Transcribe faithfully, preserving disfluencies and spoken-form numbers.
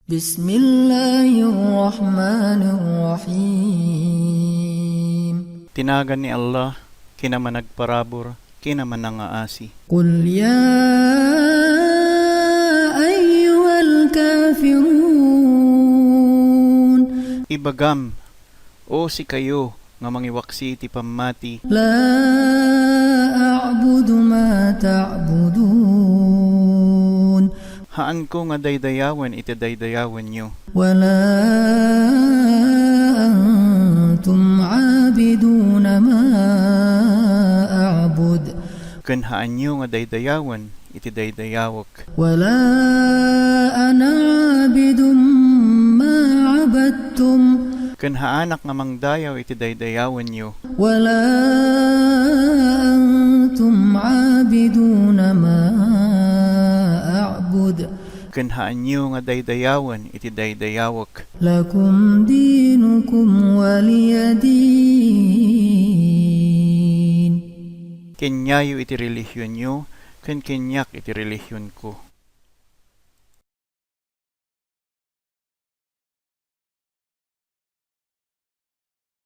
بسم الله الرحمن الرحيم. Ti nagan ni Allah, kinamanagparabur, kinamanangaasi. قل يا أيها الكافرون. Ibagam, O sikayo nga mangiwaksi iti pammati. لا أعبد ما تعبدون. Haanko nga daydayawen iti daydayawenyo. ولا أنتم عابدون ما أعبد. Ken haanyo nga daydayawen iti daydayawek. ولا أنا عابد ما عبدتم. Ken haanak nga mangdayaw iti daydayawenyo. ولا أنتم عابدون ما أعبد. Ken haanyo nga daydayawen iti daydayawek. لكم دينكم ولي دين. Keniayo iti relihionyo, ken keniak iti relihionko.